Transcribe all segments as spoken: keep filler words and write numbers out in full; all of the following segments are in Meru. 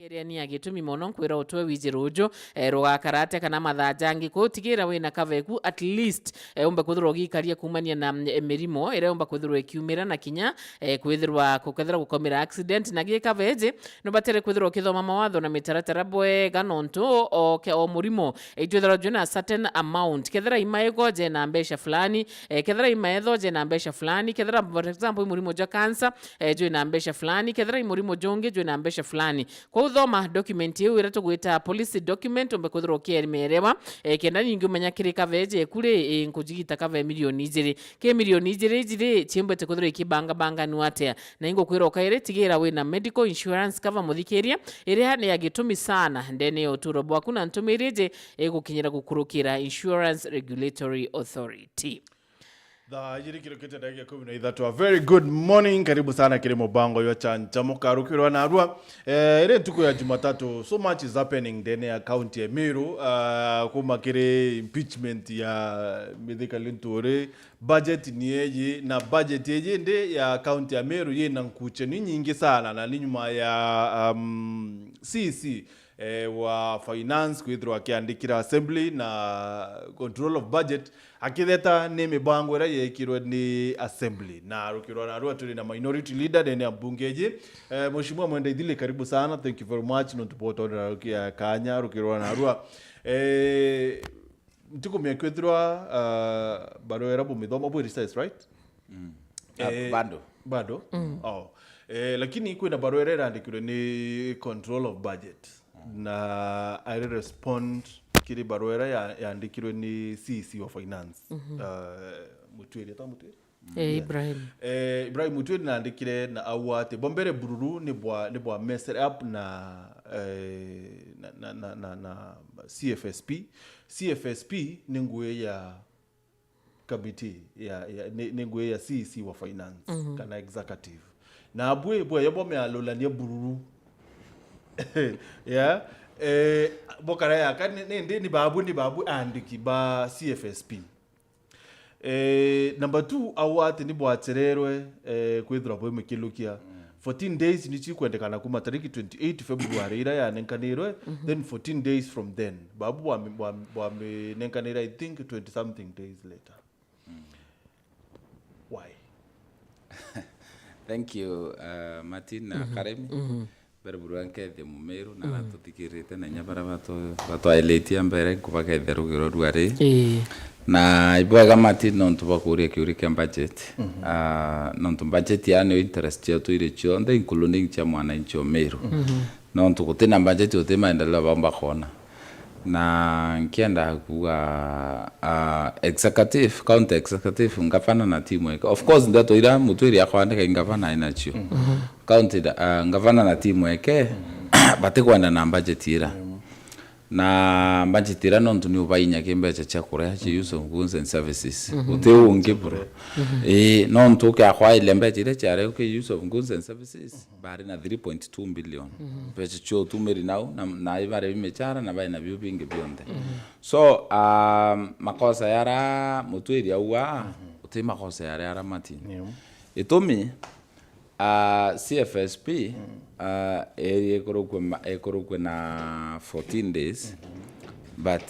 Iria ni ya gitumi mono nkwira utwe wiji ruju, eh, rugakara atia kana mathaa jangi. Kwou tigira wina kaveku, at least, eh, umbe kwithirwa ugikaria kumania na, mm, eh, mirimo iria umba kwithirwa ikiumira na kinya, eh, kwithirwa, kukethirwa gukaumira accident. Na gi kaveji, nubatere kwithirwa ukithoma mawatho na mitaratara bwega, nontu o ke-, o murimo, eh, ijwithirwa jwina certain amount. Kethira imaigo jena mbeca fulani, eh, kethira imaetho jena mbeca fulani, kethira, for example, i murimo jwa cancer, eh, jwina mbeca fulani, kethira i murimo jungi jwina mbeca fulani. Kwou thoma document iu iria tugwita policy document, umbe kwithirwa ukiemerewa, eh, kenda ningi umenya kiri kaveji eku ri, eh, nkujigita kave milioni ijiri. Ki milioni ijiri iji ri, ciimbite kwithirwa ikibangabanganua atia? Na ingukwira ukairi, tigira wina medical insurance cover, muthikiria, iria ni ya gitumi sana ndene ya uturo bwaku, na ntumiri iji igukinyira gukurukira Insurance Regulatory Authority. Thaa ijiri kirukite ndagika ikumi na ithatu. A very good morning, karibu sana kiri mubango jwa Chanchamuka, rukirwa narua. Eh, iri ntuku ya Jumatatu, so much is happening ndene ya county ya Meru, ah, kuma kiri impeachment ya Mithika Linturi, budget ni eji, na budget eji ndi ya county ya Meru yina nkuche ni nyingi sana, na ni nyuma ya, um, C E C, eh, wa finance kwithirwa akiandikira assembly na control of budget, akitheta ni mibango iria yekirwe ni assembly. Na rukirwa narua turi na minority leader ndene ya mbunge iji, eh, Mheshimiwa Mwenda Ithili, karibu sana, thank you very much nontu bwa utonera rukia kanya. Rukirwa narua, eh, ntikumenya kwithirwa, uh, barua iria bumithoma bwi recess, right? Mm. Ah, eh, bado. Bado? Mm. Oh. Eh, lakini kwina barua iria irandikirwe ni control of budget. Mm. Na ari respond kiri barua iria ya-, yandikirwe ni C E C wa finance. Mhm. Uh, Mutwiri, eta Mutwiri? Eh, Ibrahim. Eh, Ibrahim Mutwiri naandikire na auga ati, bwa mbere, bururu ni bwa, ni bwa mess up na, eh, na, na, na, na, na C F S P. C F S P ni ngui ya committee ya, ya, ni, ni ngui ya C E C wa finance, mhm, kana executive. Na abui bweyo bomealulania bururu. Yeah. Eh, bokara yaka ni, ni, ni, ni babu, ni babu andiki ba C F S P. Eh, number two, au ati ni bwacererwe, eh, kwithirwa bwi mikilukia. Mm. Fourteen days ni cikwendekana kuma tariki twenty-eight February iria yanenkanirwe, mhm, then fourteen days from then. Babu bwami-, bwami-, bwaminenkanire, I think, twenty something days later. Mm. Why? Thank you, uh, Martin na, mhm, Karemi. Mhm. Mbere burua nkethie Mumiru na, mm, aratuthikirite na inya baria batu-, batwailitie mbere, nkubakethia rugiro rwa ri. Ii. Na ibwega Martin nontu bwa kuuria kiuria kia budget. Mhm. Ah, nontu budget yaani interest cietu iri cionthe, including cia mwananchi o Miru. Mhm. Nontu gutina budget guti maendeleo baumba koona. Na nkienda kuuga, ah, executive, county executive, ngavana na timu yake. Of course, ndeto iria Mutwiri akwandika i ngavana ainacio. Mhm. County, ah, ngavana na timu yake, batikwenda na budget ira. Mm. Na budget ira nontu ni ubainya ki mbeca cia kuria, cia use of goods and services. Mhm. Uti ungi bro. Mhm. Ii, nontu ukiakwaile mbeca iria ciari ki use of goods and services, bari na three point two billion. Mhm. Mbeca cio utumiri nau, na, na ibari michara, na bai na biu bingi bionthe. Mhm. So, um, makosa yara Mutwiri auga, mhm, uti makosa yari ara Martin. Nio. Itumi, ah, C F S P, mm, ah, eri ikurukwe ma-, ikurukwe na fourteen days, mhm, but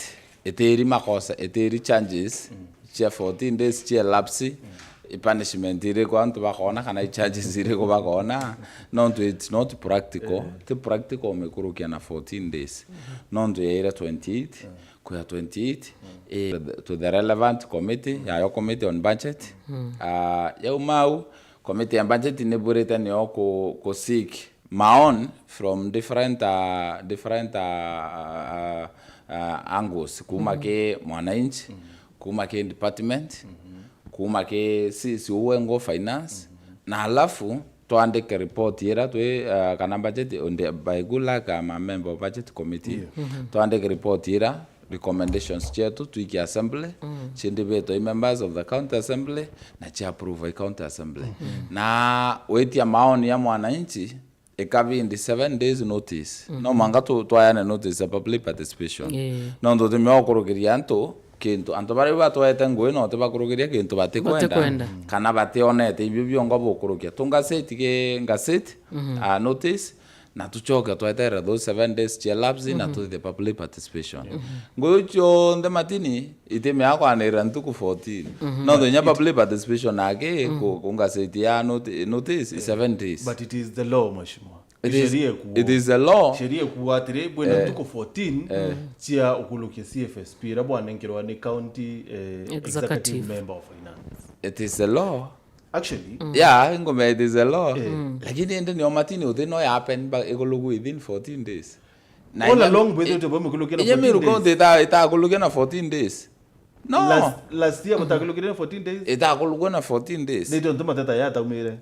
itiri makosa, itiri charges, mm, cia fourteen days cia lapse, mm, i punishment iriku antu bakona kana i charges iriku bakona, nontu it's not practical. Eh. Ti practical mikurukia na fourteen days. Mhm. Nontu yaira twenty-eight, mm, kuya twenty-eight, mm, eh, to the relevant committee, yayo committee on budget. Mm. Ah, yauma au, committee ya budget ni burite nio ku, ku seek maoni from different, ah, different, ah, ah, ah, angles, kuma, mhm, ki mwananchi, mhm, kuma ki department, mhm, kuma ki C C uwe ngo finance, mhm, na alafu twandike report ira twi, ah, kana budget, on the, by good luck, I'm a member of budget committee. Yeah. Mhm. Twandike report ira recommendations cietu twikie assembly, mm, ciendibitwe i members of the county assembly, na cia approve i county assembly. Mhm. Na witia maoni ya mwananchi, ikabindi seven days notice. Mhm. No mwanka tu-, twayane notice ya public participation. Yeah. Nontu utimea ukurukiria antu kintu, antu baria batwete ngui no tibakurukiria kintu batikwenda, batikwenda, kana bationete ibio bionga bukurukia. Tungaseti ki ngaseti, mhm, ah, notice, Na tucoke tweterere those seven days cia lapse na tuthithie public participation. Nguyu cionthe Matini itimea kwanirira ntuku fourteen. No nontu inya public participation aki ku- ku gazeti ya noti- notice is seven days. But it is the law, mheshimiwa. It is- Sheria ikuo. It is the law. Sheria ikuo atiri, bwina ntuku fourteen cia ukulukia C F S P iria bwanenkerwa ni county, eh, executive member of finance. It is the law. Actually, yeah, ngome it is a law. Lakini ende nio Matini uthi no happen ba ikulugu within fourteen days. Na all inya- along bwithite bwe mukulukia na inya fourteen Meru days. County ita- itakulukia na fourteen days. No. Last, last year mutakulukia na fourteen days. Itakulukia na fourteen days. Ni tontu mateta yataumire.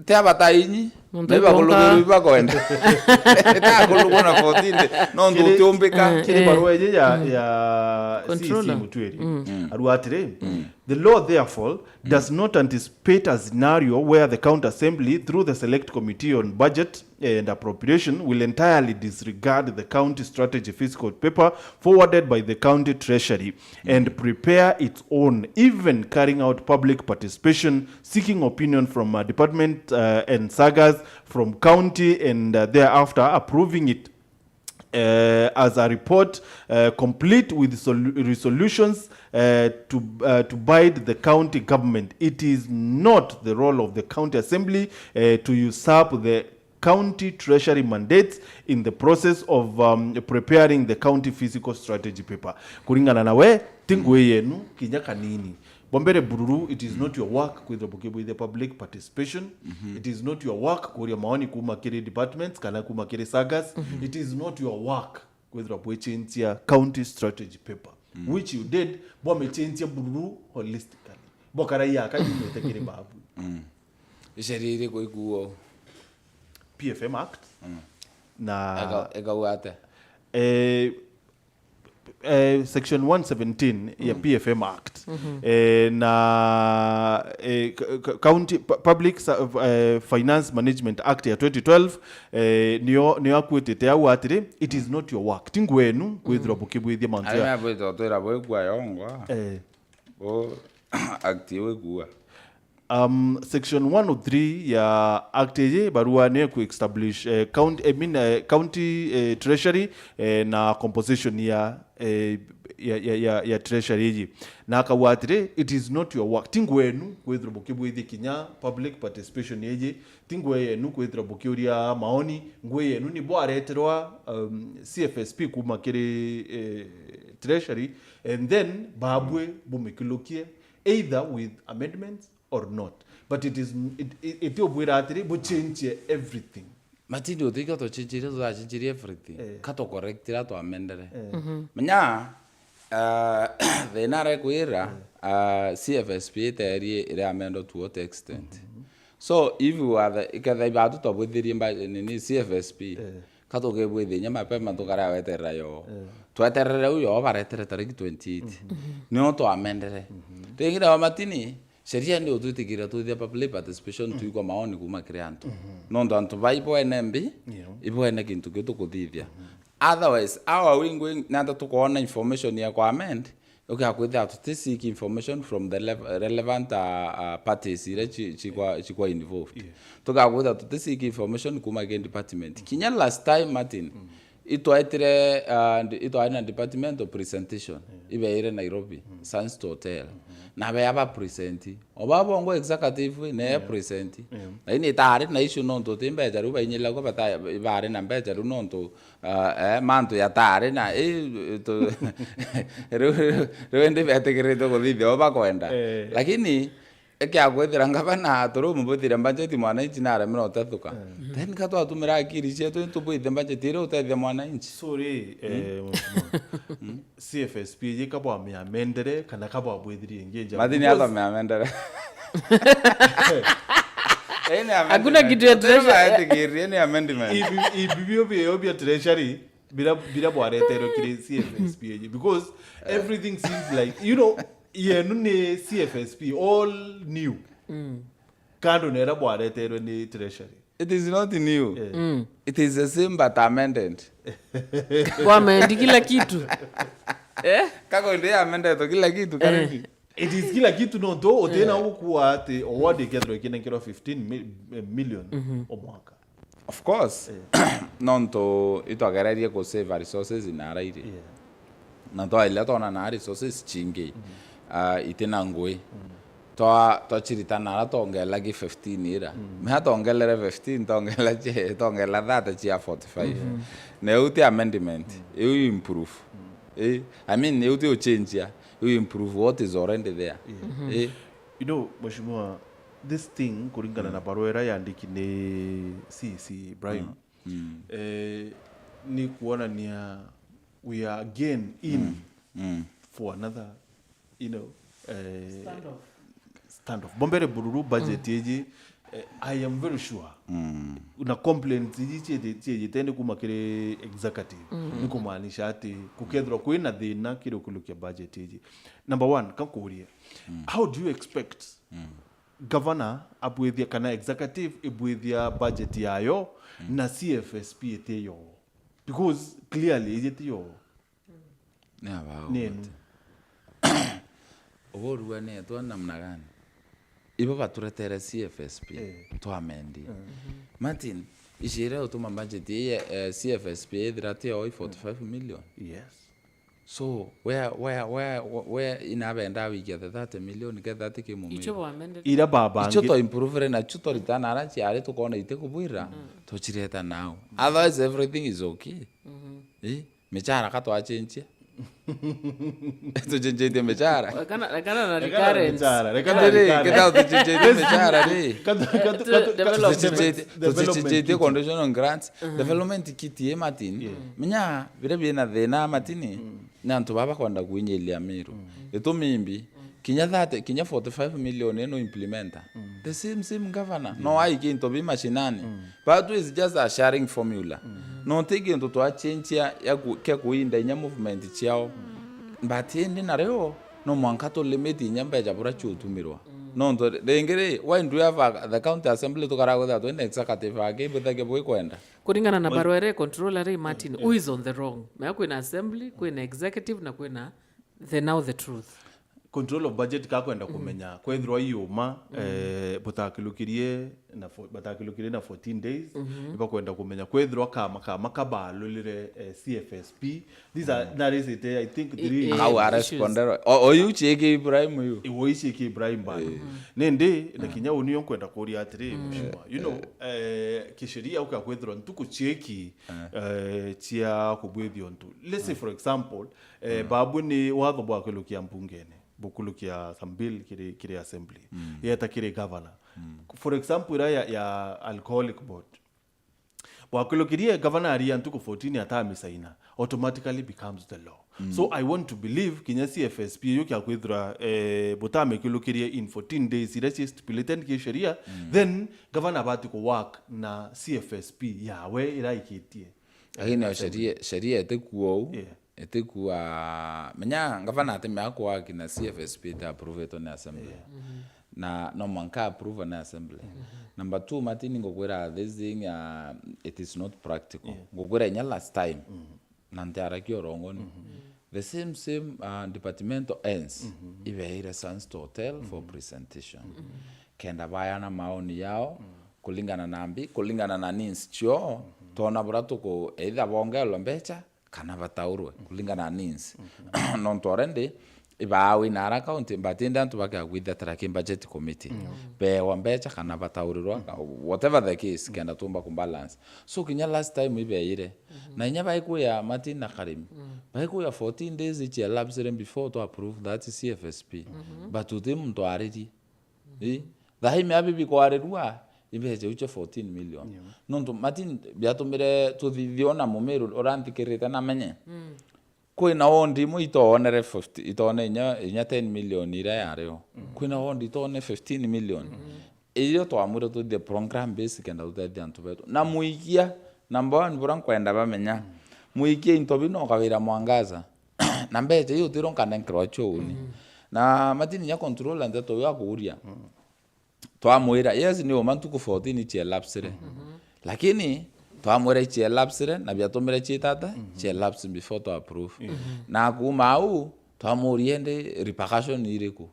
Te abata inyi. Muntu naiba ikonga- kulukia iba kwenda. Itakulukia na fourteen days. No ndu Kiri- utiumbika. Kiri eh. Barua iji ya, ya Controller. C C Mutwiri. Arua atiri, the law therefore does not anticipate a scenario where the County Assembly, through the Select Committee on Budget and Appropriation, will entirely disregard the county strategy fiscal paper forwarded by the county treasury and prepare its own, even carrying out public participation, seeking opinion from a department, uh, and sagas from county, and, uh, thereafter approving it uh, as a report, uh, complete with sol- resolutions, uh, to, uh, to bide the county government. It is not the role of the county assembly, uh, to usurp the county treasury mandates in the process of, um, preparing the county fiscal strategy paper. Kuringana na we, ti ngui yenu kinya kanini. Bwa mbere, Bururu, it is not your work kwithirwa bukibwithia public participation. It is not your work kuria maoni kuma kiri departments kana kuma kiri sagas. It is not your work kwithirwa bwichinchia county strategy paper, which you did, bwamichinchia Bururu holistically. Bwakaraia aka yumite kiri babu. Isheria iriku ikuo? P F M Act. Na eka- ekauga ate? Eh, eh, section one seventeen ya P F M Act, eh, na, eh, c- c- County Pu- Public Sa- eh, Finance Management Act ya twenty twelve, eh, nio nio akwitite au atiri, it is not your work, ti ngwenu kwithirwa bukibwithia mantu aria ya mabwitwa twira bwikua yongwa. Eh. O act iwe kuwa. Um, section one oh three ya act iji barua ni ku establish, eh, county, I mean, eh, county, eh, treasury, eh, na composition ya, eh, ya, ya, ya, ya treasury iji. Na akauga atiri, it is not your work. Ti ngwenu kwithirwa bukibwithia kinya public participation iji. Ti ngwe yenu kwithirwa bukiuria maoni. Ngwe yenu ni bwareterwa, um, C F S P kuma kiri, eh, treasury, and then babwe bumikilukie either with amendments or not. But it is, it, it, itiubwira atiri buchinchie everything. Matindi utikio tuchinchirie, tutachinchirie everything. Eh. Ka tucorrectira twamendere. Eh. Menya, ah, thina arekwira, ah, C F S P iterie iri amended to what extent? So, if you are the, ikethira ibatu twabwithirie mba- nini C F S P, ka tukibwithia inya mapema tukaria weterera yo. Tweterere u yo baretere tariki twenty-eight. Nio twamendere. Ringi nayo Matini, sheria ni utwitikiria twithia public participation, twigua maoni kuma kiri antu. Nontu antu bai bwene mbi, ibwene kintu kiu tukuthithia. Otherwise, our wing wing, nata tukoona information ya kwa amend, ukiakwithira tuti seek information from the lev- relevant, uh, uh, parties iria chi- chikwa chikwa involved. Tukakwithira tuti seek information kuma kiri department. Kinya last time, Martin, itwaitire, uh, ndi- itwaari na department of presentation. Ibeire Nairobi, Sunset Hotel. Na bea ba present. Oba bongo executive ne present. Lakini itaari na issue nontu ti mbecha riu bainyirira kwa bata- ibaari na mbecha riu nontu, ah, eh, mantu yataari na, eh, tu- riu, riu, riu indi betikirite kuthithia o bakwenda. Eh. Lakini ikia kwithira ngavana turumu bwithire budget mwananchi na aremera utethuka. Eh. Then ka twatumira akiri cietu tubwithe budget iria utethia mwananchi. Sorry, eh, mheshimiwa. C F S P iji kabwamiamendere kana kabwabwithirie ingi nja. Mathini because ato miamendere. Hakuna kitu ya treasure. Etikirie ni amendment. Ibi- ibi bio bio bia treasury, bira bira bwareterwe kiri C F S P iji, because everything seems like, you know, yenu ni C F S P, all new. Kando nera bwareterwe ni treasury. It is not new. Eh. It is the same but amended. Wamendi kila kitu. Eh? Kako ndi amended to kila kitu, eh, karibi. It is kila kitu, no, though utina gukua ati award ikethirwa ikinenkerwa fifteen mi- eh, million o mwaka. Of course. Nontu itwagererie ku save resources na arairi. Na twaile twona na resources chingi, ah, itina ngui. Twa-, twachirita na ara twongela gi fifteen ira. Mea twongelere fifteen, twongela chi-, twongela thirty chia forty-five. Na iu ti amendment, iu improve. Eh, I mean, iu ti uchenjia, iu improve what is already there. Eh. You know, Mheshimiwa, this thing, kuringana na barua ira yandiki ni C C Ibrahim, eh, ni kuonania we are again in for another, you know, eh, standoff. Bombere bururu budget iji, eh, I am very sure na complaints iji ciiji-, ciijite ni kuma kiri executive. Ni kumaanisha ati kukethirwa kwina thina kiri ukurukia budget iji. Number one, kankurie, how do you expect governor abwithia kana executive ibwithia budget yayo na C F S P iti yo? Because clearly iji ti yo. Ni abao ni enu. Uburua ni etwa namna gani? Ibo baturetere C F S P, eh, twamendi. Martin, icire utuma budget ya, eh, C F S P ithira ti yo i forty-five million. Yes. So, where, where, where, where inabenda wikia the thirty million, ke thirty ki mumiru? Icho bwamendete. Ira babangi- Icho to improve na icho to return ara ciari tukona ite kubwira, tuchireta now. Otherwise, everything is okay. Eh? Michara ka twachenjia. Tuchenjetie michara. Rekana, rekana na recurrence. Ndiri, recurrence. Kita tuchenjetie michara ri. Tuchenjetie, tuchenjetie conditional grants. Development kit ye Martin. Menya, bire bina thina Martin. Na antu baba kwenda kuinyilia Meru. Itumi imbi, kinya thirty, kinya forty-five million ino implementa. The same, same governor. No aiki into bi mashinani. But it's just a sharing formula. No ti kintu twa change ya, ya ku-, kia kuinda inya movement ciao. But indi nario, no mwanka tu limit inya mbeca bura ciutumirwa. Nontu ringi ri, why do we have a, the county assembly tukara gwitha twina executive aki bwithage bwikwenda? Kuringana na barua ere controller ri Martin, who is on the wrong? Mea kwina assembly, kwina executive na kwina the now the truth. Control of budget kakwenda kumenya kwethirwa iuma, eh, butakilukirie na fo-, batakilukirie na fourteen days, ibakwenda kumenya kwethirwa kama, kama kabalulire, eh, C F S P. These are, narisite, I think, three issues. Au arespondero. O, oyu chiiki Ibrahim yu. Iwo ichiiki Ibrahim bana. Nindi, na kinya uni yo nkwenda kuria atiri, mheshimiwa. You know, eh, kisheria uka kwethirwa ntuku chiiki, eh, chia kubwithia untu. Let's say, for example, eh, babu ni watho bwa kwilukia mbungene, bukulukia some bill kiri, kiri assembly, yeta kiri governor. For example, ira ya, ya alcoholic board, bwa kwilukirie governor aria ntuku fourteen atamisaina, automatically becomes the law. So I want to believe kinya C F S P yukia kwithira, eh, butamikwilukirie in fourteen days ira cie stipulated ki sheria, then governor abati ku work na C F S P yawe iraikitie. Lakini o sheria, sheria itikua ou. Yeah. Itikua, menya, ngavana atemea kuaki na C F S P ite approvetwe ni assembly. Yeah. Na no mwanka approve ni assembly. Number two, Martin, ngukwira this thing, uh, it is not practical. Yeah. Ngukwira inya last time, na ntiarakia urongoni. The same, same, uh, departmental ends, ibeire Sunset Hotel for presentation. Kenda bayana maoni yao, kulingana na mbi, kulingana na needs cio, tona bura tuku either bongelwe mbeca, kana bataurwe, kulingana na needs. Nontu already, ibaawi na ara county, but indi antu bakea kwithetera ki budget committee. Bewa mbeca kana bataurirwa, whatever the case, kenda tumba kubalance. So, kinya last time ibeire, na inya baikuya Martin na Karimi, baikuya fourteen days ichi elapsire before to approve that C F S P. But uti muntu aririe. Ii, thaa ii mea bibi kwarirua, ibeche uche fourteen million. Yeah. Nontu Martin biatumire tuthithio na Mumiru uranthikirite na menye. Kwina wondi imwe itoonere fifty, itoone inya, inya ten million iria yario. Kwina wondi itoone fifteen million. Irio twamwire tuthithie program base kenda tutethia antu betu. Na muikia, number one, bura nkwenda bamenya. Muikia into bino ukawira mwangaza. Na mbecha iu utiro nkanenkerwa cio uni. Na Martin inya controller nteto iu akuuria. Twamwira, yes, ni uma ntuku fourteen ichielapsire. Lakini twamwira ichielapsire na biatumire chiitata, chielapse before to approve. Na kuuma au, twamuria indi repercussion iriku?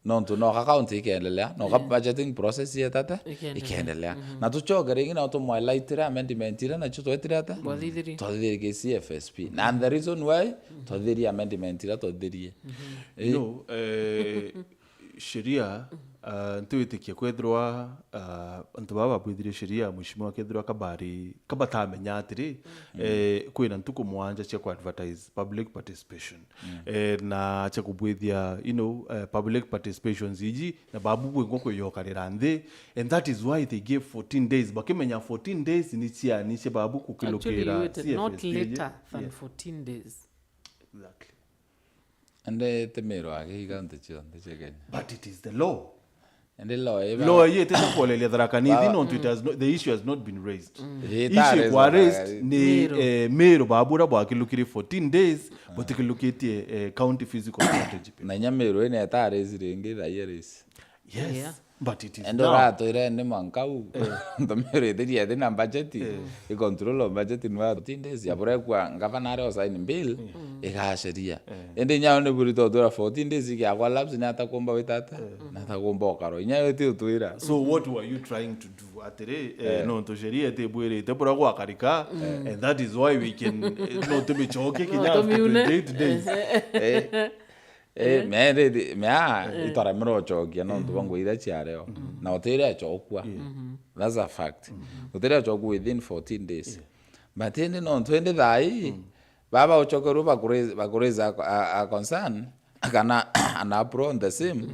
Nontu noka county ikendelea, noka budgeting process yetate, ikendelea. Na tucoke ringi no tumwalaitire amendment iria nacio twetire ate? Twathithirie. Twathithirie C F S P. Na and the reason why, twathithirie amendment iria twathithirie. Eh, no, eh, sheria, ah, ntiwitikie kwethirwa, ah, antu baba babwithirie sheria, mheshimiwa, kethirwa kabari, kabatamenya atiri, eh, kwina ntuku mwanja cia ku advertise public participation. Eh, na cia kubwithia, you know, eh, public participations iji, na babu bwingwa kwiyokarira nthi, and that is why they gave fourteen days. Bakimenya fourteen days ni cia, ni cia babu kukilukira. Actually, you waited not C F S P iji. Later than fourteen days. Exactly. Ende ti Meru aki, i county cionthe cia Kenya. But it is the law. Ende law iba. Law ii itite kuoreria Tharaka Nithi, nontu it has no, the issue has not been raised. Issue kwa raised ni, eh, Meru babu uria bwakilukiri fourteen days, butikilukitie, eh, county physical strategy. Na inya Meru ina ita raise ringi, thaa ii raise. Yes. But it is now. Ende uratwire ni mwanka u. Ntu Meru ithiria thi na budget. I control of budget ni wa fourteen days. Ya burekwa ngavana ari o sign bill, igaceria. Indi inya ni burito utwira fourteen days igiakwa lapse, ni atakumba wita ata? Na atakumba ukaro. Inya yo ti utwira. So what were you trying to do? Atiri, eh, nontu sheria itibwirite buria gwakarika, and that is why we can, eh, no tumicoke kinya after twenty-eight days. Eh, mea, itwaremera ucokia nontu bwa ngugi iria ciario. Na utire acokua. That's a fact. Utire acokua within fourteen days. But indi nontu indi thaa ii, baba ucokerwe bakuraise, bakuraise a, a, a concern, kana an apron the same.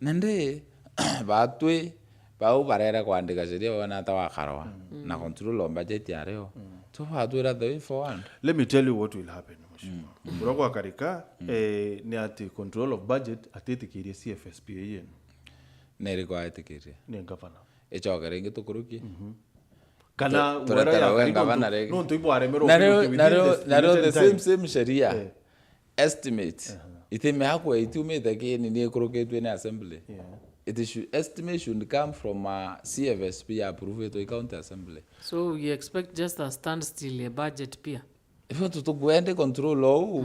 Nandi, batwi, bau barere kwandika sheria bana ata wakarwa. Na control of budget ario. Tu batwira the way forward. Let me tell you what will happen, mheshimiwa. Uria gwakarika, eh, ni ati control of budget atitikirie C F S P A yenu. Ni iriku aitikirie? Ni ngavana. Icoke ringi tukurukie? Kana turetera we ngavana ringi. Nontu ibwaremerwo. Nario, nario, nario the same, same sheria. Estimate. Itimea kwe itiumite kini ni ikurukitwe ni assembly. It should, estimate should come from a C F S P approvetwe i county assembly. So we expect just a standstill ya budget pia? Ibo tutukwende control ou,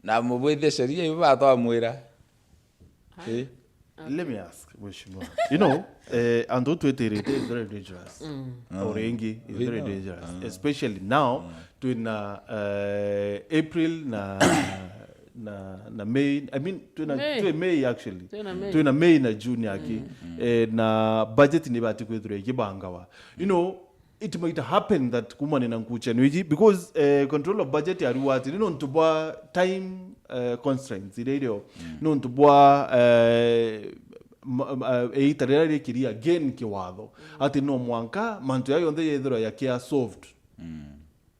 na mubwithie sheria ibo batwamwira. Eh? Let me ask, mheshimiwa. You know, eh, antu twetirite is very dangerous. Uringi is very dangerous. Especially now, twina, eh, April na, na, na May. I mean, twina, twi May actually. Twina May na June aki. Eh, na budget ni bati kwithirwa ikibangawa. You know, it might happen that kumania na nkuchano iji, because, eh, control of budget yariwa atiri nontu bwa time, eh, constraints iria irio, nontu bwa, eh, ma-, ma-, eh, iita riria rikiri again kiwatho, ati no mwanka mantu ya yonthe yethirwa yakia solved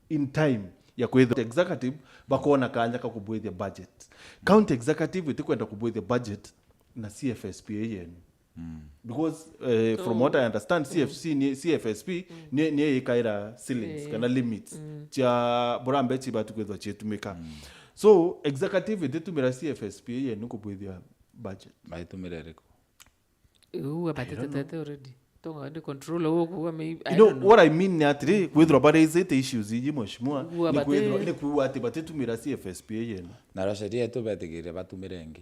in time ya kwithirwa executive bakona kanya ka kubwithia budget. County executive itikwenda kubwithia budget na C F S P A yenu. Because, eh, from what I understand, C F C ni, C F S P ni, ni ikaira ceilings kana limits cia buria mbeca ibati kwithwa ciitumika. So, executive ititumira C F S P yenu kubwithia budget. Baitumira iriku? Uu abatetete already. Tonga ni control uu kuuga me, I don't know. You know, what I mean ni atiri, kwithirwa baraisite issues iji, mheshimiwa, ni kwithirwa, ni kuuga ati batitumira C F S P yenu. Na ro sheria yetu betikiria batumire ingi.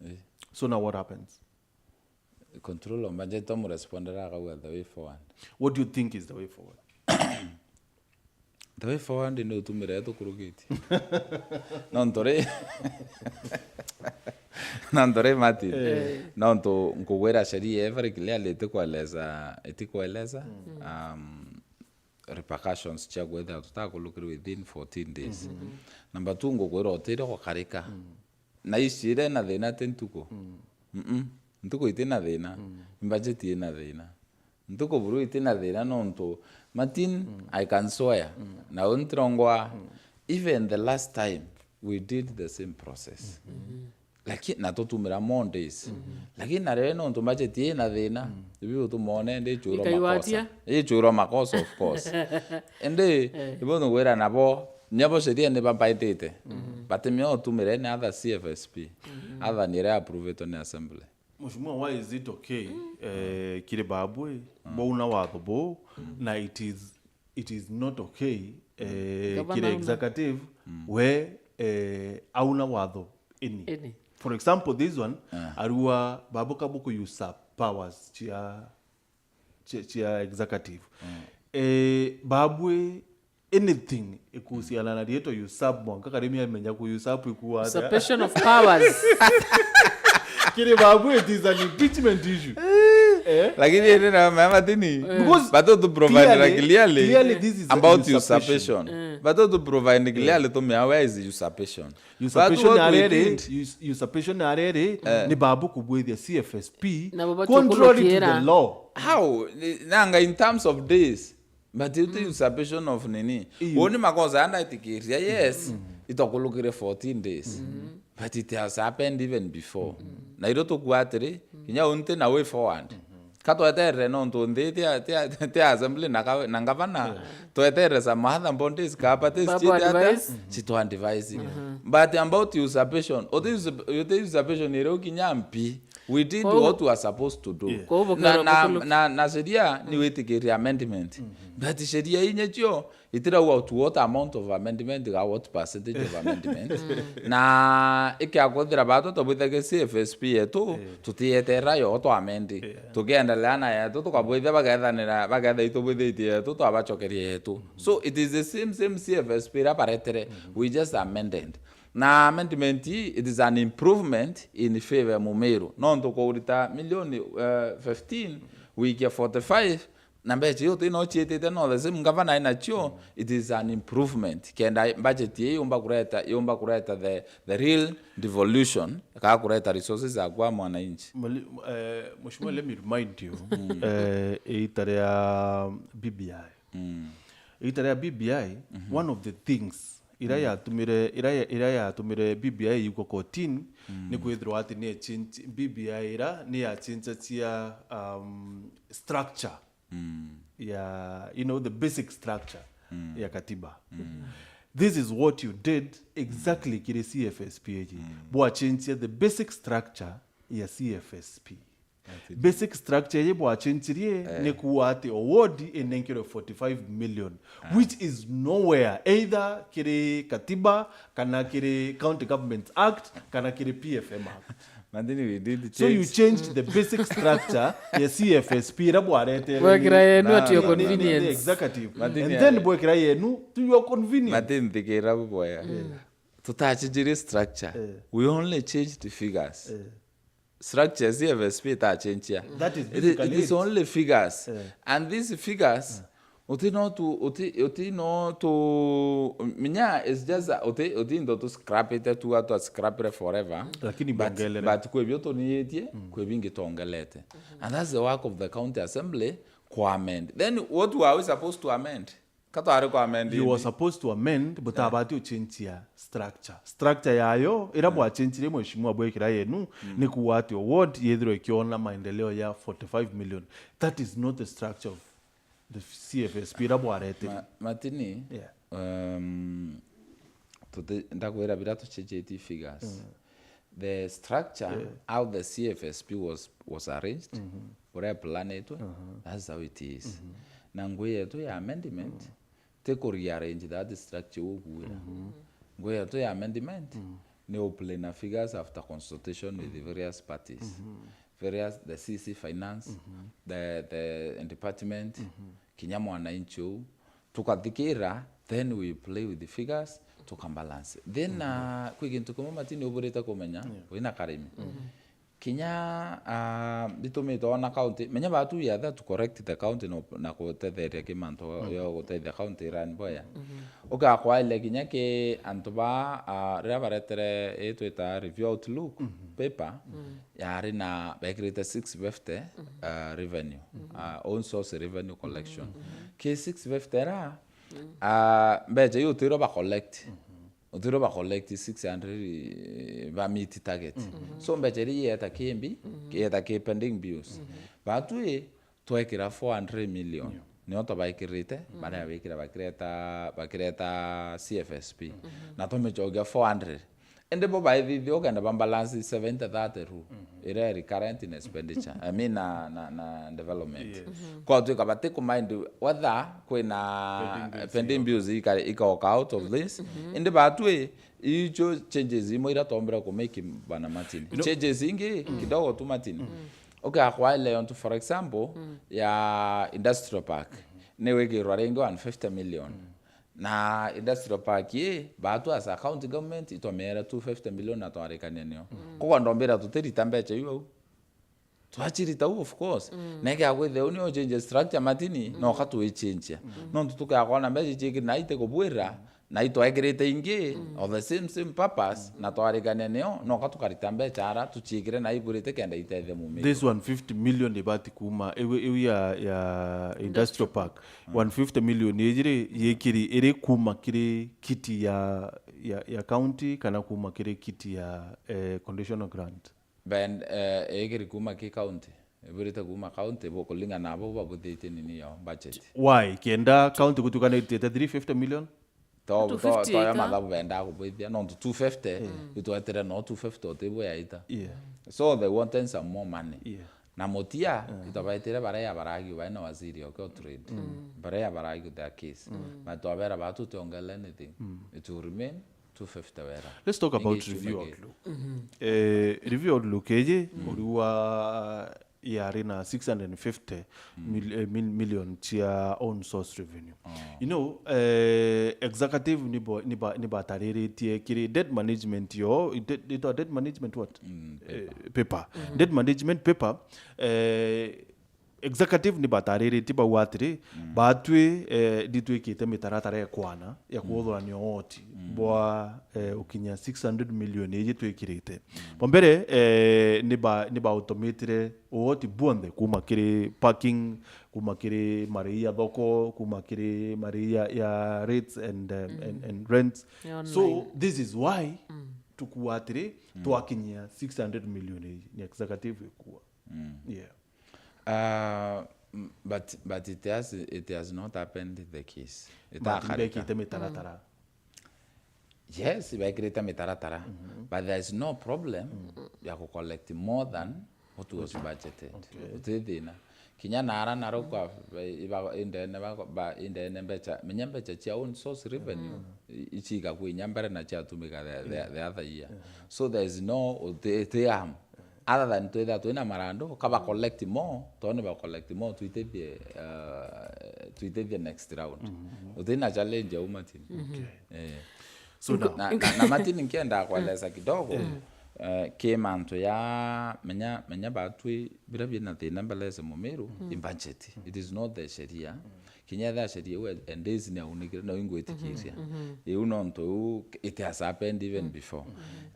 Eh. So now what happens? Control of budget, tumurespondera akauga the way forward. What do you think is the way forward? The way forward ni utumire tukurukitie. Nontu ri, nontu ri, Martin. Eh. Nontu nkugwira sheria very clearly itikueleza, itikueleza, um, repercussions cia kwithira tutakulukirwe within fourteen days. Number two, ngugwira utire gukarika. Na ici iria ina thina ti ntuku. Mm-mm. Ntuku iti na thina. Ni budget ina thina. Ntuku buru iti na thina nontu, Martin, I can swear. Na u ntirongoa, even the last time we did the same process. Lakini, na tutumira more days. Lakini na rio nontu budget ina thina, ibi utumone ndi ichurwa makosa. Ikaiwatia. Ichurwa makosa, of course. Indi, ibo ngwira nabo, nyabo sheria ni babaitite. Batimia utumire ni other C F S P. Other ni iria approvetwe ni assembly. Mheshimiwa, why is it okay, eh, kiri babwe, bauna watho buu, na it is, it is not okay, eh, kiri executive, we, eh, auna watho ini? Ini. for example, this one, ah, arua babu kabu ku usurp powers cia, cia, cia executive. Mm. Eh, babwe anything ikuhusiana na rietwa usurp, mwanka karimi amenya ku usurp ikuwa atia. Usurpation of powers. Kiri babu, it is an impeachment issue. Eh? Lakini ene na mama tini. Because but to provide clearly, clearly this is about usurpation. Usurpation. Mm. But to provide clearly to me where is usurpation. Usurpation. But what we arere, did us-, usurpation arere, eh, ni babu kubwithia C F S P contrary to the law. How? Nanga in terms of days. But it is usurpation of nini? Iyo. Uni makosa anda itikiria, yes, itokulukire fourteen days. But it has happened even before. Na iro tukua atiri, kinya unti na way forward. Ka tweterere nontu nthi ti a, ti a, ti a assembly na ka, na ngavana. Yeah. Tweterere some other bodies ka parties. Babu citi ata, advice. Citwa advice. But about usurpation, uti usurp-, uti usurpation iri ukinya mpi. We did what we are supposed to do. Yeah. Kwa hivyo na, kero na, bukulu- na, na sheria ni witikiria amendment. But sheria inye cio itirauga to what amount of amendment ga what percentage of amendment. Na ikiakuthira batu tubwithagia C F S P yetu, tutiyetera yo twa amend. Yeah. Tukiendelea na yetu, tukabwithia bagethanira, bagetha itubwithitie yetu, twabacokeria yetu. So it is the same, same C F S P ira baretere. We just amended. Na amendment hii, it is an improvement in favor ya Mumiru. Nontu kuurita milioni, eh, fifteen, wikia forty-five, na mbeca iu uti no ciitite, no the same governor aina cio, it is an improvement. Kenda budget ii yumba kureta, yumba kureta the, the real devolution, kaa kureta resources za kwa mwananchi. Mali-, eh, Mheshimiwa, let me remind you, eh, iita ria B B I. Mm. Iita ria B B I, one of the things ira yatumire, ira ya-, ira yatumire B B I yigwa kotini, ni kwithirwa ati ni change, B B I ira ni ya change cia, um, structure ya, you know, the basic structure ya katiba. This is what you did exactly kiri C F S P iji. Bwa change the basic structure ya C F S P. Basic structure iji bwachenchirie ni kuuga ati award inenkerwe forty-five million, which is nowhere, either kiri katiba, kana kiri County Government Act, kana kiri P F M Act. Martin, we did change. So you changed the basic structure ya C F S P ira bwaretere. Bwekira yenu at your convenience. Executive. And then bwekira yenu to your convenience. Martin, thikira bubwega. Tutachenjire structure. We only changed the figures. Structure ya C F S P itachenjia. That is it, it is only figures. And these figures, uti no tu, uti, uti no tu, minya is just a, uti, uti ndo tu scrap it tu, atu scrap it forever. Lakini but, bongelere. But kwe bio tuniitie, kwe bingi tongelete. And that's the work of the county assembly, ku amend. Then what were we supposed to amend? Ka twari ku amend. You were supposed to amend, but atabati uchenchia structure. Structure yayo, ira bwachenchirie mheshimiwa bwekira yenu, ni kuuga ati award yethirwe ikiona maendeleo ya forty-five million. That is not the structure of the C F S P ira bwarete. Ma-, Martin, um, tuti-, ndakwira bira tuchenjetie figures. The structure, how the C F S P was, was arranged, uria planetwe, that's how it is. Na ngui yetu ya amendment, ti ku rearrange that structure uguira. Ngui yetu ya amendment, ni u play na figures after consultation with the various parties. Various, the C C finance, the, the department, kinya mwananchi uu, tukathikira, then we play with the figures, tukabalance. Then, na kwi gintu kimwe Martin uburite kumenya, wina karimi. Kinya, ah, bitumite ona county, menya batu we are there to correct the county no, na gutetheria ki mantu yo gutethia county run boya. Ugakwairia kinya ki antu ba, ah, riria baretere itwita review outlook paper, yari na bekirite six fifty, ah, revenue, ah, own source revenue collection. Ki six fifty ra, ah, mbeca iu utirwe ba collect. Utirwe ba collect six hundred, eh, ba meet target. So mbeca iria ieta ki mbi, ieta ki pending bills. Batu i, twekira four hundred million. Nio twabaikirite, baria wikira bakireta, bakireta C F S P. Na tumicokia four hundred. Indi bo baithithia ukenda ba balance seventy thirty rule. ira recurrent in expenditure, I mean, na, na, na development. Yes. Kwa twika bati kumind whether kwina pending bills, pending bills ika, ikaoka out of this. Indi batwi icho changes imwe ira tombira kumake bana Martin. Changes ingi kidogo tu Martin. Okay, akwa ile onto, for example, ya industrial park. Ni wikirwa ringi one fifty million. Na industrial park ii, baatu as a county government, itwameera two fifty million na twarikania nio. Koguo ndombira tutirita mbecha iu au. Twachirita u, of course. Na ikea kwithia u nio change structure Martin, no ka twichinchia. Nontu tukea kwona mbecha ichiikire na ite kubwira, na itwaikirite ingi, of the same, same purpose, na twarikania nio, no ka tukarita mbecha ara tuchiikire na ibwirite kenda itethia mumiri. This one fifty million ibati kuuma, iu, iu ya, ya industrial park. One fifty million iji ri, yikiri, iri kuuma kiri kiti ya, ya, ya county kana kuuma kiri kiti ya, eh, conditional grant? Ben, eh, ikiri kuuma ki county. Ibwirite kuuma county, bo kulingana na abo babuthitie nini yo budget. Why? Kenda county gutuka ni iritite three fifty million? To, to, two fifty to ya ka? Mathabu bendaa kubwithia, nontu two fifty, itwetire no two fifty otibu yaita. Yeah. So they wanted some more money. Yeah. Na mutia, itabaitire baria baragi baina waziri oke o trade. Baria baragi their case. But twabera batu tiongerere anything. It will remain two fifty wera. Let's talk about review outlook. Eh, review outlook eji, uri wa yari na six hundred fifty mil-, eh, mil-, million cia own source revenue. You know, eh, executive nibo-, niba-, nibatariritie kiri debt management yo, de-, itwa debt management what? Eh, paper. Debt management paper, eh, executive nibatariritie bau atiri, batwi, eh, nitwikite mitaratara ya kwana ya kuthurania ooti bwa, eh, ukinya six hundred million iji twikirite. Bwa mbere, eh, niba-, nibautomitire uoti bwonthe, kuma kiri parking, kuma kiri marii ya thoko, kuma kiri marii ya, ya rates and, um, and, and rents. So, online. This is why tukua atiri, twakinyia six hundred million iji, ni executive ikua. Yeah. Uh, m-, but, but it has, it has not happened the case. But itakarika. Ibekite mitaratara. Yes, ibekirite mitaratara, but there is no problem ya ku collect more than what was budgeted. Okay. Uti thina. Kinya nara naro kwa, ba-, iba-, indene ba-, ba-, indene mbecha, menya mbecha cia own source revenue, i-, ichiga kwinya mbere na ciatumika the, the, the other year. So there is no, uti, uti am. Other than twithira twina marandu, ka ba collect more, toni ba collect more, twitethie, uh, twitethie next round. Utina challenge ya umatin. Okay. Eh. So na, na, na, na Martin nkienda kueleza kidogo, eh, ki mantu ya menya, menya batwi bira bina thina mbeleze Mumiru, i budget. It is not the sheria. Kinya ethira sheria iu e-, endezi ni aunikire, na ingwitikiria. Iu nontu iu it has happened even before.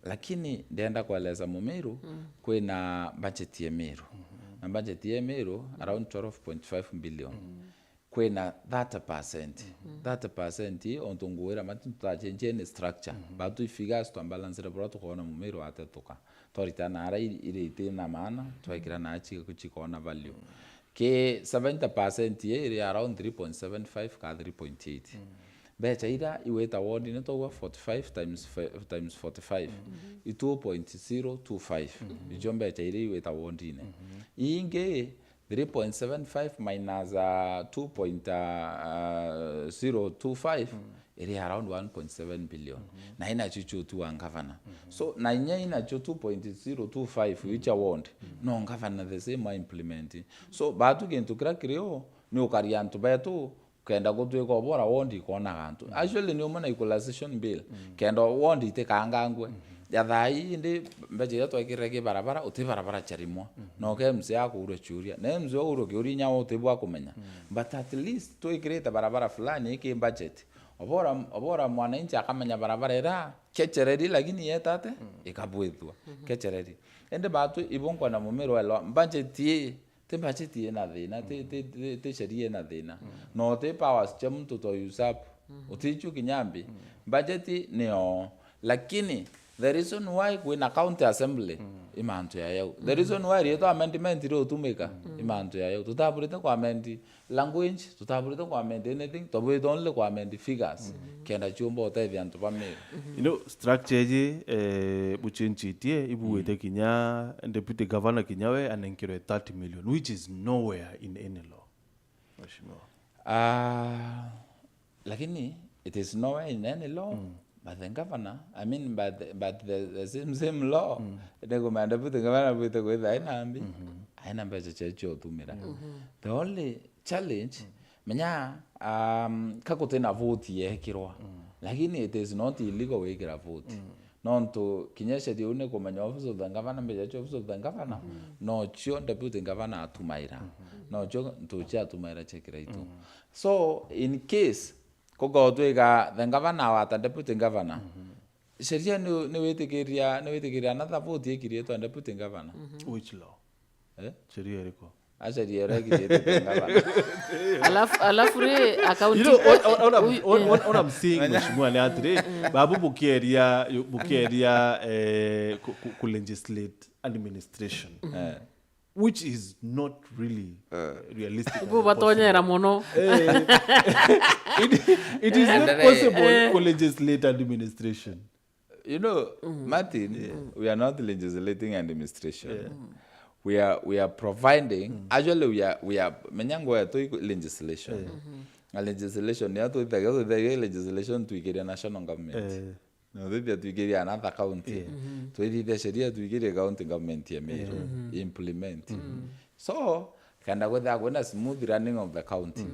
Lakini ndenda kueleza Mumiru, kwina budget ya Miru. Na budget ya Miru around twelve point five billion. Kwina thirty percent. Thirty percent i ontu nguira mati tutachenjie ni structure. Batu i figures twa balance buria tukona Mumiru atetuka. Twarita na ara i-, iri iti na maana, twekira na achi kuchikona value. Ki seventy percent ye iri around three point seven five ka three point eight. Mbecha ira iwita ward ni twaua forty-five times fi-, times forty-five. I two point zero two five. Ijo mbecha ira iwita ward ni. Ingi three point seven five minus, uh, two point zero two five, iri around one point seven billion. Na inacho chutu wa ngavana. So, na inya inacho two point zero two five wicha ward, no ngavana the same a implement. So, batu kintu kira kirio, ni ukaria antu betu, kenda gutwika ubora ward ikona gantu. Actually, ni umwe na equalization bill, kenda ward itikangangwe. Ya thaa ii indi mbecha iria twekirire ki barabara, uti barabara charimwa. No ke M C A akuurwa churia. Na M C A uurwa kiuria inya we utibwa kumenya. But at least twikirite barabara fulani iki budget. Obora, obora mwananchi akamenya barabara ira kechereri lakini yetate ikabwithwa. Kechereri. Indi batu ibungwa na Mumiru elwa budget ii ti budget ina thina, ti, ti, ti, ti sheria ina thina. No ti powers cia muntu to usurp. Utichu kinyambi. Budget nio. Lakini The reason why kwina county assembly, i mantu ya yau. The reason why rietwa amendment riutumika, i mantu ya yau. Tutaburite ku amend language, tutaburite ku amend anything, twaburite only ku amend figures, kenda ciumba utethia antu ba Meru. You know, structure iji, eh, buchinchitie, ibuite kinya deputy governor kinya we anenkerwe thirty million, which is nowhere in any law. Mheshimiwa. Ah, lakini it is nowhere in any law, but the governor, I mean, but the, but the, the same, same law, nikumenya deputy governor bwite kwitha aina mbi, aina mbeca cia cio utumira. The only challenge, menya, um, ka gutina vote yekirwa, lakini it is not illegal gwikira vote. Nontu kinya sheria iu ni kumenya office of the governor, mbeca cia office of the governor, nocio deputy governor atumaira. Nocio ntuchi atumaira cia kiraitu. So, in case kugotwika the governor wata deputy governor, sheria ni, ni witikiria, ni witikiria another vote ikiritwa deputy governor. Which law? Eh? Sheria iriku? Acaria iria igitite ngavana. Alafu, alafu ri account. You know, what, what, what, I'm, what, what, what I'm saying, Mheshimiwa, ni atiri, babu bukeria, bukeria, eh, ku, ku, ku legislate administration, eh, which is not really, eh, realistic and possible. Ibu batonyera mono. Eh, it, it is not possible, eh, ku legislate administration. You know, Martin, we are not legislating administration. We are, we are providing, actually, we are, we are, menya ngo yetu iko legislation. Na legislation ni yetu ithagia, ithagia legislation tuikiria national government. Na tuithia tuikiria another county. Tuithia sheria tuikiria county government ya Meru implement. So, kenda kwithira kwina smooth running of the county.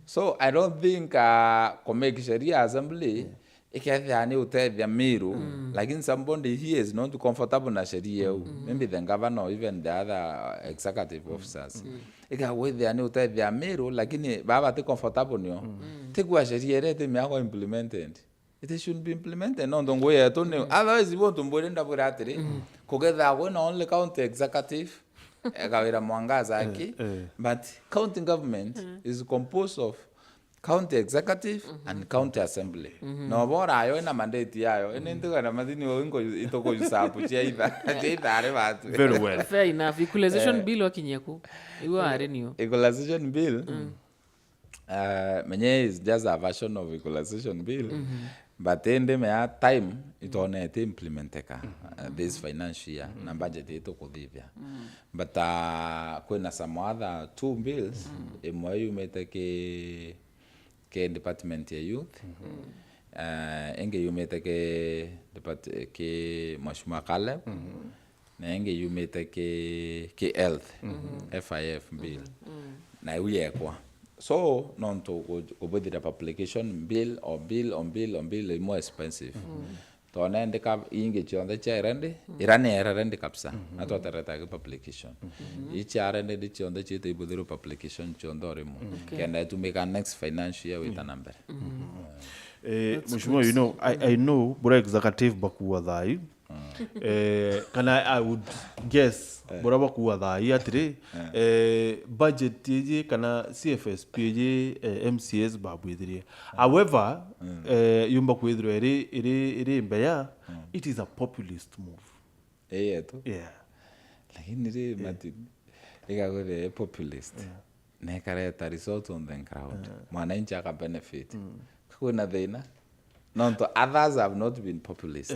So, I don't think, uh, ku make sheria assembly, ikethira ni utethia Meru, lakini somebody here is not comfortable na sheria iu. Maybe the governor or even the other executive officers. Ikagwithia ni utethia Meru, lakini baba ti comfortable nio. Tigua sheria iria iti miago implemented. It should be implemented. Nontu ngui yetu ni, otherwise, ibo ntu mbwire ndabwira atiri, kugetha kwina only county executive, ekawira Mwangaza aki, but county government is composed of county executive and county assembly. Na obora ayo ina mandate yayo, ene ntigana mathini o ingo ituko usurp cia itha, cia ithare batu. Very well. Fair enough. Equalization bill wakinyia ku? Iwe ari niyo. Equalization bill, uh, menye is just a version of equalization bill. But indi mea time itonete implementeka, uh, this financial year, na budget itukuthithia. But, uh, kwina some other two bills, imwe yumite ki, ki department ya youth, uh, ingi yumite ki depart-, ki Mheshimiwa Caleb, na ingi yumite ki, ki health, F I F bill. Na iu yekwa. So, nontu ku-, kubwithira publication bill o bill o bill o bill is more expensive. Tona ndika ingi cionthe cia rendi, ira ni era rendi kabisa. Na twatereta ki publication. Ii cia rendi ndi cionthe ciite ibuthirwe publication cionthe o rimwe. Kenda itumika next financial year wita na mbere. Eh, Mheshimiwa, you know, I, I know bura executive bakua thai. Eh, kana I would guess, bura bakua thai atiri, eh, budget iji kana C F S P iji, eh, M C As babwithirie. However, eh, yumba kwithirwa iri, iri, iri mbeya, it is a populist move. Ii yetu. Yeah. Lakini ri, Martin, igagwithia i populist. Na ikareta result on the ground. Mwananchi aka benefit. Kwina thina. Nontu others have not been populist.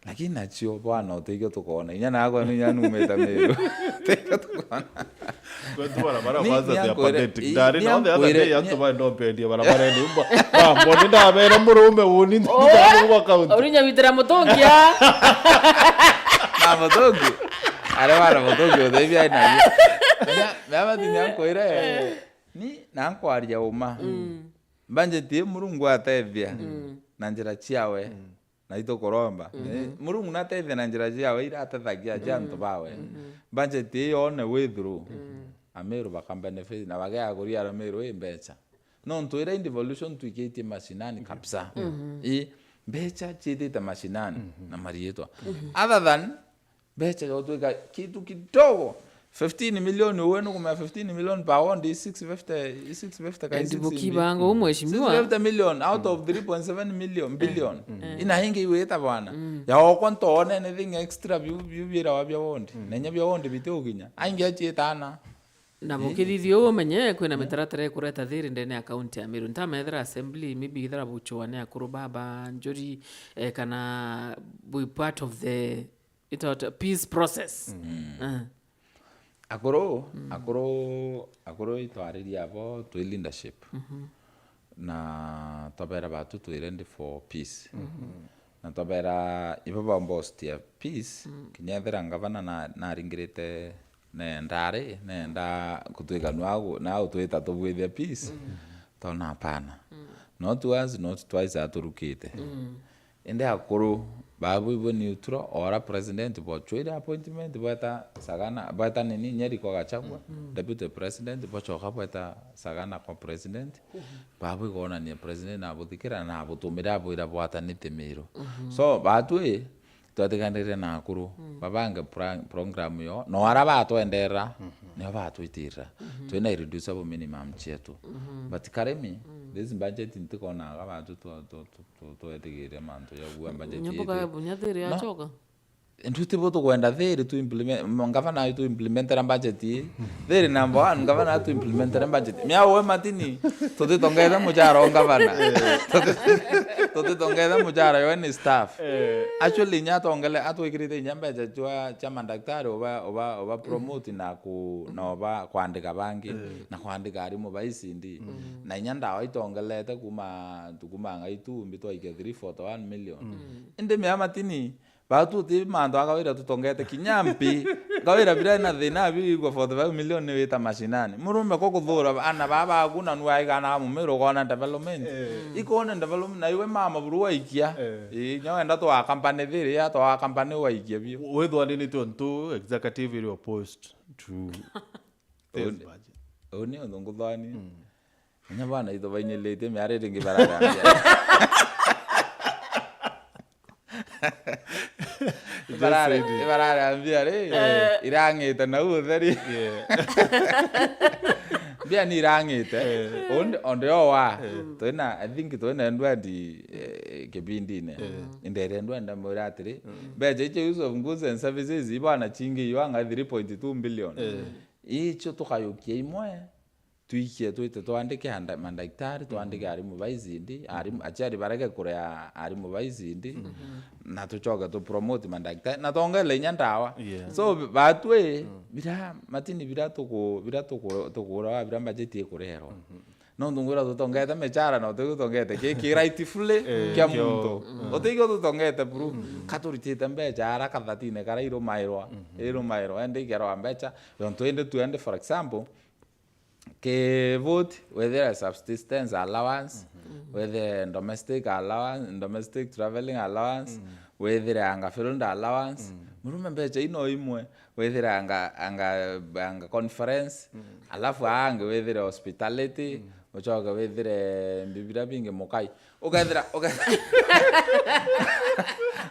Lakini nacio bwana, uteithio tukoona. Inya nakwa ni inya numite Meru. Uteithio tukoona. Kwetu barabara kwanza they are pathetic. Ndari na the other day, antu baenda mpendia barabara ni umba. Bambo, ni ndabera murume uni ndagwa kaunti. Uri nyawitira mutungia. Na mutungi. Are bana mutungi uteithia aina. Mama tinya nkwire. Ni na nkwaria uma. Budget ii Murungu atethia na njira ciawe, na itukuromba. Eh, Murungu natethia na njira ciawe iratethagia cia antu bawe. Budget ii yone way through. Ameru baka benefit na bagea kuria Ameru i mbeca. Nontu ira i devolution twikitie mashinani kabisa. I mbeca ciitite mashinani na mariitwa. Other than mbeca yotwika kitu kidogo. Fifteen million, uwe nukumea fifteen million per ward, i six fifty, i six fifty kai And six buki ndi. Bango, u mheshimiwa. Six fifty million out of three point seven million billion. Ina ingi iwita bwana. Ya okwa ntoone anything extra biu, biu birawa bia ward. Na inya bia ward biti uginya. Aingi achiitana. Na bukithithia uu umenye kwina mitaratara ikureta thiri ndene ya kaunti ya Meru. Ntamethira assembly, maybe ithira buchwa ni akuru baba njuri, eh, kana be part of the, itaota, peace process. Eh. Akuru, akuru, akuru itwariria abo twi leadership. Na twabera batu twi ready for peace. Na twabera ibo baomba ostia peace, kinya ethira ngavana na, naringirite nenda ari, nenda kutwika nwa gu-, na utwita tubwithia peace, tona hapana. Not once, not twice aturukite. Indi akuru, babu ibo neutral, ora president bochwire appointment, bweta Sagana, bweta nini, Nyeri kwa Gachagua, deputy president, bochoka bweta Sagana kwa president, babu igonania president nabuthikira na abutumire abwira bwatanite Miru. So, batwi, twatiganire na akuru, babange pra-, program yo, no ara batwenderera, nio batwitirira. Twina irreducible minimum chietu. But Karemi, this budget ntikonaga batu twa-, twa-, twa-, twa-, twetigire mantu ya gua budget Nyambuka yetu. Bunya thiri No. Yachoka. Ndu tibo tukwenda thiri tu implement, ngavana tu implementera budget ii. Thiri number one, ngavana tu implementera budget. Mia we matini, tutitongete muchara o ngavana. Tuti-, tutitongete muchara yo ni staff. Actually, inya atongele, atwikirite inya mbecha chwa, cha mandaktari uba, uba, uba promote na ku, na uba kwandika bangi, na kwandika arimu ba I C D. Na inya ndawa itongelete kuma, kuma ngai tu mbi twaike three forty one million. Indi mia matini, batu ti mantu a kawira tutongete kinya mpi. Kawira bira na thina abi igwa forty five million ni wita mashinani. Murume ko kuthura ana baba aku na nua igana mumero kona development. Ikone development na iwe mama buru waikia. Ii, nyo enda twa company thiri ya twa company waikia bio. Withwa ni ni tontu executive iri opposed to this budget. Uni undu nguthani. Inya bana itho bainyilite miari ringi bararambia. Ibarare-, ibararambia ri, irang'ite na utheri. Mbia ni irang'ite. Undi, onde owa. Twina, I think twina endwendi, eh, kibindine. Indere endwendi ndamwira atiri, mbecha icio use of goods and services, ibana chingi iwanga three point two billion. Icio tukayukia imwe. Twikie twite twandike anda-, mandaktari, twandike arimu ba I C D, arimu, aciari barege kurea arimu ba I C D, na tucoke tu promote mandaktari, na tongele inya ndawa. So, batwi, bira, matini bira tuku-, bira tuku-, tukurawa, bira budget ikurerwa. Nontu ngwira tutongete michara na utigutongete ki, ki rightfully kia muntu. Utigio tutongete buru. Katuritite mbecha ara kathatine kara irumairwa, irumairwa, ende ikerwa mbecha, yontu indi tu, ende, for example, ki vote, wethire subsistence allowance, wethire domestic allowance, domestic travelling allowance, wethire anga field allowance. Murume mbecha ino imwe, wethire anga, anga, anga conference, alafu ange wethire hospitality, uchoke wethire mbibira bingi mukai. Ukethira, uke-,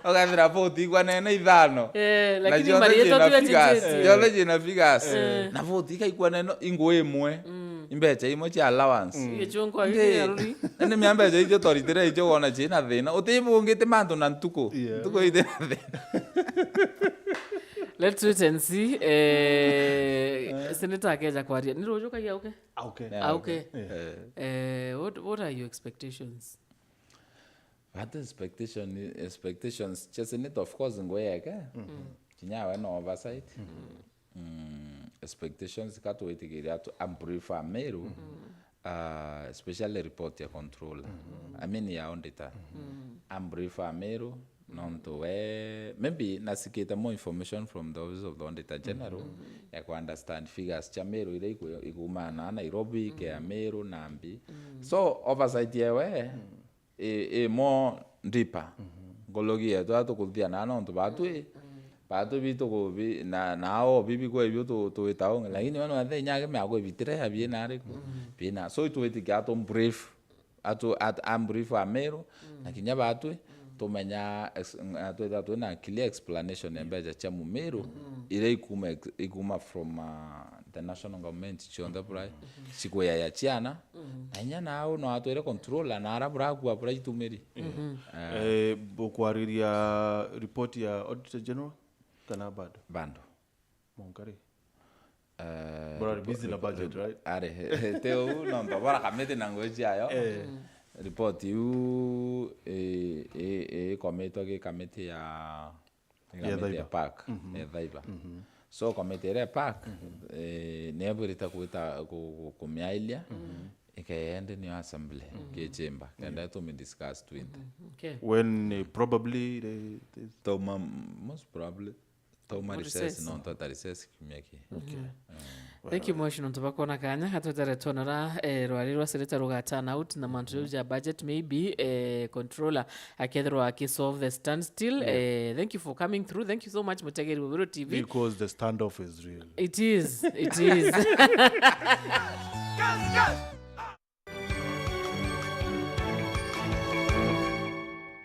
ukethira vote ikwanene ithano. Eh, na lakini ciothe mari ciina figures. Ciothe ciina figures. Eh. Na vote ikaikwanene ingo imwe. Imbecha imwe cia allowance. Gichungwa giki giaruri. Ni mia mbecha icio toritire icio wona ciina thina. Utibungite mantu na ntuku. Ntuku ite na thina. Let's wait and see. Eh, Senator akeja kwaria. Ni ruju kagia uke? Auke. Yeah, auke. Eh, what, what are your expectations? But expectation, expectations, chesini, of course, ngweyeke. Kinya we no oversight. Mm, expectations ka twitigiria tu, I'm prefer Meru, uh, especially report ya controller. I mean ya auditor. I'm prefer Meru, nontu we, maybe nasikite more information from the office of the auditor general, ya ku understand figures cha Meru iria iku-, ikumana na Nairobi, ke ya Meru, Nambi. So, oversight yewe, i, i more deeper. Ngologi yetu atukuthia na nontu batwi, batwi bitu kubi, na, na ao bibi kwa ibio tu, tuwita ungi. Lakini wana wathe inyage mea kwibitire ya biena ariku. Biena. So itwitikia tu brief. Atu, at, am brief Ameru, na kinya batwi, tumenya ex- nga- twithira twina clear explanation ya mbeca cia Mumiru iria ikuma ex- ikuma from uh, the national government cionthe bura cikwiyaya ciana, na inya nau no atwire controller na ara burakua bura itumiri. Eh, bukwariria report ya Auditor General kana bado? Bando. Monkari. Eh, Bora repo- busy na repo- budget, repo- right? Are, te uu, no, nto bora kamiti na ngugi ciayo. Eh. Report iu, eh, eh, eh, ikomitwe gi kamiti ya, gi Ya kamiti ya Thaiba. Park, ya Thaiba. So, kamiti iria ya Park, eh, nebwirite gwita ku- ku- kumiailia, ikeende niyo assembly, gi chamber, kenda tumi discuss twinthe. Okay. When, eh, probably the, the Toma, most probably, Toma recess, no tweta recess kiumia ki. Okay. Thank you much nontu bakwona kanya atwetere twonora, eh, rwari rwa sereta rugatana out na mantu jau ja budget, maybe, eh, controller akethirwa aki solve the standstill. Eh, thank you for coming through. Thank you so much, mutegeri wa Weru T V. Because the standoff is real. It is. It is.